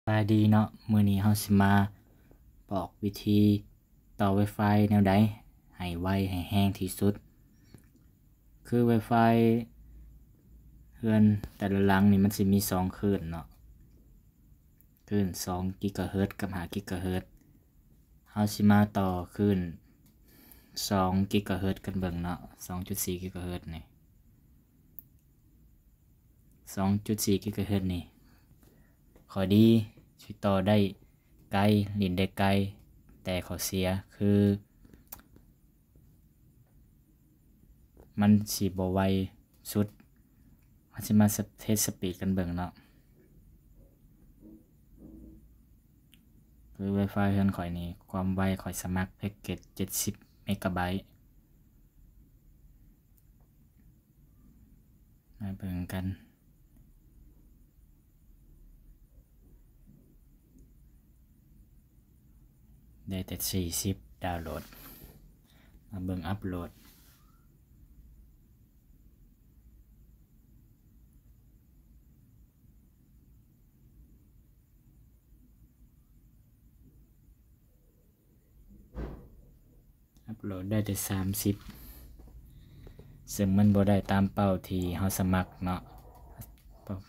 ສະບາຍດີເນາະ, ມື້ນີ້ເຮົາຊິມາບອກວິທີຕໍ່ Wi-Fi ແນວໃດໃຫ້ໄວໃຫ້ແຮງທີ່ສຸດ. ຄື Wi-Fi ເຮືອນແຕ່ລະຫຼັງນີ້ມັນຊິມີສອງຄື້ນເນາະ, ຄື້ນສອງກິກະເຮີດກັບຫ້າກິກະເຮີດ. ເຮົາຊິມາຕໍ່ຄື້ນສອງກິກະເຮີດກັນເບິ່ງເນາະ, ສອງຈຸດສີ່ກິກະເຮີດນີ້. ສອງຈຸດສີ່ກິກະເຮີດນີ້ ຂໍ້ດີຊິຕໍ່ໄດ້ໄກ, ຫຼິ້ນໄດ້ໄກ, ແຕ່ຂໍ້ເສຍຄືມັນຊິບໍ່ໄວສຸດ. ເຮົາຊິມາເທສສະປີດກັນເບິ່ງເນາະ. ຄື Wi-Fi ເຮືອນຂ້ອຍນີ້ ຄວາມໄວ ຂ້ອຍສະໝັກແພັກເກັດເຈັດສິບເມກາໄບ. ມາເບິ່ງກັນ ໄດ້ແຕ່ສີ່ສິບ ດາວໂຫຼດ. ມາເບິ່ງອັບໂຫຼດ. ອັບໂຫຼດໄດ້ແຕ່ສາມສິບ ເຊິ່ງມັນບໍ່ໄດ້ຕາມເປົ້າທີ່ເຮົາສະໝັກເນາະ,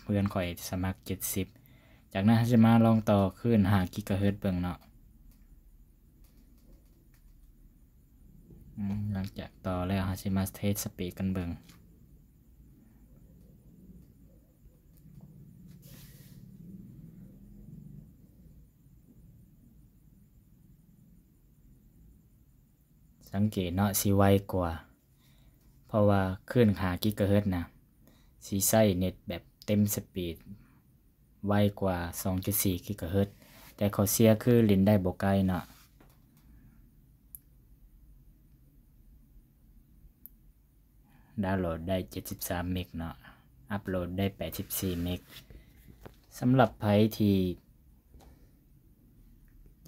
ເພື່ອນຂ້ອຍສະໝັກເຈັດສິບ. ຈາກນັ້ນເຮົາຊິມາລອງຕໍ່ຄື້ນຫ້າກິກະເຮີດເບິ່ງເນາະ. ອືມ ຫຼັງຈາກຕໍ່ແລ້ວ ເຮົາຊິມາເທສສະປີດກັນເບິ່ງ. ສັງເກດເນາະ ຊິໄວກວ່າ ເພາະວ່າຄື້ນຫ້າກິກະເຮີດນະ ຊິໃຊ້ເນັດແບບເຕັມສະປີດ ໄວກວ່າສອງຈຸດສີ່ກິກະເຮີດ, ແຕ່ຂໍ້ເສຍຄືຫຼິ້ນໄດ້ບໍ່ໄກເນາະ. ດາວໂຫຼດໄດ້ເຈັດສິບສາມເມັກເນາະ, ອັບໂຫຼດໄດ້ແປດສິບສີ່ເມັກ. ສຳລັບໃຜທີ່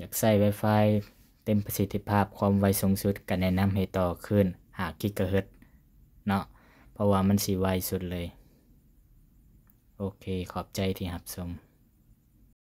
ຢາກໃຊ້ Wi-Fi ເຕັມປະສິດທິພາບ ຄວາມໄວສູງສຸດ ກໍແນະນຳໃຫ້ຕໍ່ຄື້ນຫ້າກິກະເຮີດເນາະ, ເພາະວ່າມັນຊິໄວສຸດເລີຍ. ໂອເຄ, ຂອບໃຈທີ່ຮັບຊົມ.